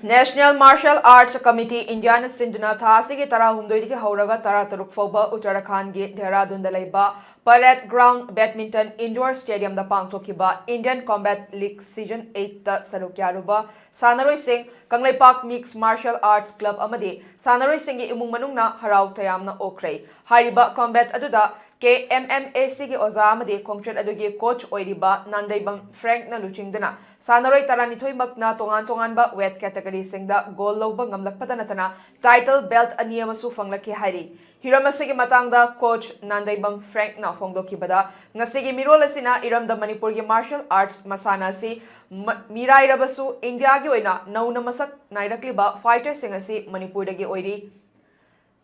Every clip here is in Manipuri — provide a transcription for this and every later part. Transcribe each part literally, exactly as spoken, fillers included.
National Martial Arts Committee Indiana ꯁꯤꯟꯗꯨꯅ ꯊꯥ ꯑꯁꯤꯒꯤ ꯇꯔꯥꯍꯨꯝꯗꯣꯏꯗꯒꯤ ꯍꯧꯔꯒ ꯇꯔꯥꯇꯔꯨꯛ ꯐꯥꯎꯕ ꯎꯠꯇꯔꯥꯈꯥꯟꯒꯤ ꯗꯦꯍꯔꯥꯗꯨꯟꯗ ꯂꯩꯕ Parade Ground Badminton Indoor Stadiumꯗ ꯄꯥꯡꯊꯣꯛꯈꯤꯕ Indian Combat League Season eight ꯇ ꯁꯔꯨꯛ ꯌꯥꯔꯨꯕ ꯁꯥꯟꯅꯔꯣꯏꯁꯤꯡ, Kangleipak Mixed Martial Arts Club ꯑꯃꯗꯤ ꯁꯥꯟꯅꯔꯣꯏꯁꯤꯡꯒꯤ ꯏꯃꯨꯡ ꯃꯅꯨꯡꯅ ꯍꯔꯥꯎ ꯇꯌꯥꯝꯅ ꯑꯣꯛꯈ꯭ꯔꯦ꯫ ꯍꯥꯏꯔꯤꯕ combat ꯑꯗꯨꯗ K M M A C ꯒꯤ ꯑꯣꯖꯥ ꯑꯃꯗꯤ ꯈꯣꯡꯆꯠ ꯑꯗꯨꯒꯤ coach ꯑꯣꯏꯔꯤꯕ ꯅꯥꯟꯗꯩꯕꯝ Frank ꯅ ꯂꯨꯆꯤꯡꯗꯨꯅ ꯁꯥꯟꯅꯔꯣꯏ ꯇꯔꯥꯅꯤꯊꯣꯏꯃꯛꯅ ꯇꯣꯉꯥꯟ ꯇꯣꯉꯥꯟꯕ weight category ꯁꯤꯡꯗ gold ꯂꯧꯕ ꯉꯝꯂꯛꯄꯗ ꯅꯠꯇꯅ title belt ꯑꯅꯤ ꯑꯃꯁꯨ ꯐꯪꯂꯛꯈꯤ ꯍꯥꯏꯔꯤ꯫ ꯍꯤꯔꯝ ꯑꯁꯤꯒꯤ ꯃꯇꯥꯡꯗ coach ꯅꯥꯟꯗꯩꯕꯝ Frank ꯅ ꯐꯣꯡꯗꯣꯛꯈꯤꯕꯗ, ꯉꯁꯤꯒꯤ ꯃꯤꯔꯣꯜ ꯑꯁꯤꯅ ꯏꯔꯝꯗꯝ ꯃꯅꯤꯄꯨꯔꯒꯤ martial arts ꯃꯁꯥꯟꯅ ꯑꯁꯤ ꯃ-, ꯃꯤꯔꯥꯏꯔꯕꯁꯨ ꯏꯟꯗꯤꯌꯥꯒꯤ ꯑꯣꯏꯅ ꯅꯧꯅ ꯃꯁꯛ ꯅꯥꯏꯔꯛꯂꯤꯕ fighter ꯁꯤꯡ ꯑꯁꯤ ꯃꯅꯤꯄꯨꯔꯗꯒꯤ ꯑꯣꯏꯔꯤ꯫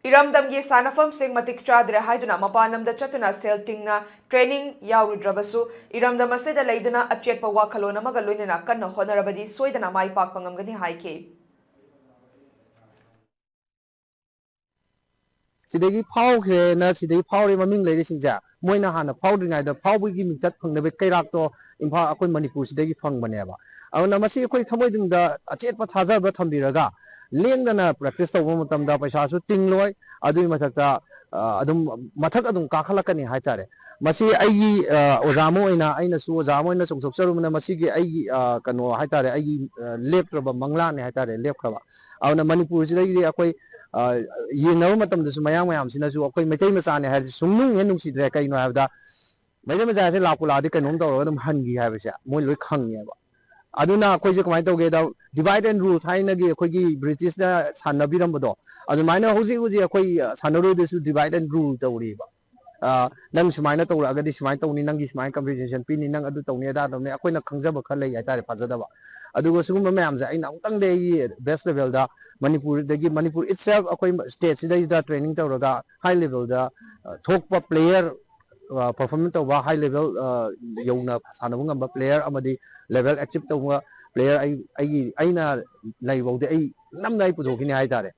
ꯏꯔꯝꯗꯝꯒꯤ ꯁꯥꯟꯅꯐꯝꯁꯤꯡ ꯃꯇꯤꯛ ꯆꯥꯗ꯭ꯔꯦ ꯍꯥꯏꯗꯨꯅ ꯃꯄꯥꯟ ꯂꯝꯗ ꯆꯠꯇꯨꯅ ꯁꯦꯜ ꯇꯤꯡꯅ training ꯌꯥꯎꯔꯨꯗ꯭ꯔꯕꯁꯨ, ꯏꯔꯝꯗꯝ ꯑꯁꯤꯗ ꯂꯩꯗꯨꯅ ꯑꯆꯦꯠꯄ ꯋꯥꯈꯜꯂꯣꯟ ꯑꯃꯒ ꯂꯣꯏꯅꯅ ꯀꯟꯅ ꯍꯣꯠꯅꯔꯕꯗꯤ ꯁꯣꯏꯗꯅ ꯃꯥꯏ ꯄꯥꯛꯄ ꯉꯝꯒꯅꯤ ꯍꯥꯏꯈꯤ꯫ ꯁꯤꯗꯒꯤ ꯐꯥꯎꯈ꯭ꯔꯦꯅ, ꯁꯤꯗꯒꯤ ꯐꯥꯎꯔꯦ ꯃꯃꯤꯡ ꯂꯩꯔꯤꯁꯤꯡꯁꯦ, ꯃꯣꯏꯅ ꯍꯥꯟꯅ ꯐꯥꯎꯗ꯭ꯔꯤꯉꯩꯗ ꯐꯥꯎꯕꯒꯤ ꯃꯤꯡꯆꯠ ꯐꯪꯅꯕꯒꯤ ꯀꯩꯔꯥꯛꯇꯣ ꯏꯝꯐꯥꯜ, ꯑꯩꯈꯣꯏ ꯃꯅꯤꯄꯨꯔꯁꯤꯗꯒꯤ ꯐꯪꯕꯅꯦꯕ꯫ ꯑꯗꯨꯅ ꯃꯁꯤ ꯑꯩꯈꯣꯏ ꯊꯃꯣꯏꯅꯨꯡꯗ ꯑꯆꯦꯠꯄ ꯊꯥꯖꯕ ꯊꯝꯕꯤꯔꯒ, ꯂꯦꯡꯗꯅ practice ꯇꯧꯕ ꯃꯇꯝꯗ ꯄꯩꯁꯥꯁꯨ ꯇꯤꯡꯂꯣꯏ, ꯑꯗꯨꯒꯤ ꯃꯊꯛꯇ ꯑ, ꯑꯗꯨꯝ ꯃꯊꯛ ꯑꯗꯨꯝ ꯀꯥꯈꯠꯂꯛꯀꯅꯤ ꯍꯥꯏꯇꯥꯔꯦ꯫ ꯃꯁꯤ ꯑꯩꯒꯤ, ꯑ, ꯑꯣꯖꯥ ꯑꯃ ꯑꯣꯏꯅ, ꯑꯩꯅꯁꯨ ꯑꯣꯖꯥ ꯑꯃ ꯑꯣꯏꯅ ꯆꯣꯡꯊꯣꯛꯆꯔꯨꯕꯅ, ꯃꯁꯤꯒꯤ ꯑꯩꯒꯤ, ꯑ, ꯀꯩꯅꯣ ꯍꯥꯏꯇꯥꯔꯦ, ꯑꯩꯒꯤ, ꯑ, ꯂꯦꯞꯇ꯭ꯔꯕ ꯃꯪꯂꯥꯟꯅꯦ ꯍꯥꯏꯇꯥꯔꯦ, ꯂꯦꯞꯈ꯭ꯔꯕ꯫ ꯑꯗꯨꯅ ꯃꯅꯤꯄꯨꯔꯁꯤꯗꯒꯤꯗꯤ ꯑꯩꯈꯣꯏ, ꯑ, ꯌꯦꯡꯅꯕ ꯃꯇꯝꯗꯁꯨ ꯃꯌꯥꯡ ꯃꯌꯥꯝꯁꯤꯅꯁꯨ ꯑꯩꯈꯣꯏ ꯃꯩꯇꯩ ꯃꯆꯥꯅꯦ ꯍꯥꯏꯔꯗꯤ ꯁꯨꯡꯅꯨꯡ ꯍꯦꯛ ꯅꯨꯡꯁꯤꯗ꯭ꯔꯦ꯫ ꯀꯩꯅꯣ ꯍꯥꯏꯕꯗ, ꯃꯩꯇꯩ ꯃꯆꯥꯁꯦ ꯂꯥꯛꯄꯨ ꯂꯥꯛꯑꯗꯤ ꯀꯩꯅꯣꯝ ꯇꯧꯔꯒ ꯑꯗꯨꯝ ꯍꯟꯈꯤ ꯍꯥꯏꯕꯁꯦ ꯃꯣꯏ ꯂꯣꯏ ꯈꯪꯉꯦꯕ꯫ ꯑꯗꯨꯅ ꯑꯩꯈꯣꯏꯁꯦ ꯀꯃꯥꯏꯅ ꯇꯧꯒꯦꯗ, divide and rule, ꯊꯥꯏꯅꯒꯤ ꯑꯩꯈꯣꯏꯒꯤ ꯕ꯭ꯔꯤꯇꯤꯁꯅ ꯁꯥꯟꯅꯕꯤꯔꯝꯕꯗꯣ, ꯑꯗꯨꯃꯥꯏꯅ ꯍꯧꯖꯤꯛ ꯍꯧꯖꯤꯛ ꯑꯩꯈꯣꯏ, ꯑ, ꯁꯥꯟꯅꯔꯣꯏꯗꯁꯨ divide and rule ꯇꯧꯔꯤꯕ꯫ ꯑ, ꯅꯪ ꯁꯨꯃꯥꯏꯅ ꯇꯧꯔꯛꯑꯒꯗꯤ ꯁꯨꯃꯥꯏꯅ ꯇꯧꯅꯤ, ꯅꯪꯒꯤ ꯁꯨꯃꯥꯏꯅ compensation ꯄꯤꯅꯤ, ꯅꯪ ꯑꯗꯨ ꯇꯧꯅꯤ, ꯑꯗꯥ ꯇꯧꯅꯤ, ꯑꯩꯈꯣꯏꯅ ꯈꯪꯖꯕ ꯈꯔ ꯂꯩ ꯍꯥꯏꯇꯥꯔꯦ, ꯐꯖꯗꯕ꯫ ꯑꯗꯨꯒ ꯁꯤꯒꯨꯝꯕ ꯃꯌꯥꯝꯁꯦ ꯑꯩꯅ ꯑꯃꯨꯛꯇꯪꯗꯤ ꯑꯩꯒꯤ best levelꯗ ꯃꯅꯤꯄꯨꯔꯗꯒꯤ, ꯃꯅꯤꯄꯨꯔ itself, ꯑꯩꯈꯣꯏ stateꯁꯤꯗꯩꯁꯤꯗ training ꯇꯧꯔꯒ high levelꯗ, ꯑ, ꯊꯣꯛꯄ player, ꯑ, perform ꯇꯧꯕ, high level, ꯑ, ꯌꯧꯅ ꯁꯥꯟꯅꯕ ꯉꯝꯕ player ꯑꯃꯗꯤ level achieve ꯇꯧꯕ player ꯑꯩ, ꯑꯩꯒꯤ, ꯑꯩꯅ ꯂꯩꯐꯥꯎꯗꯤ ꯑꯩ ꯅꯝꯅ ꯑꯩ ꯄꯨꯊꯣꯛꯈꯤꯅꯤ ꯍꯥꯏꯇꯥꯔꯦ꯫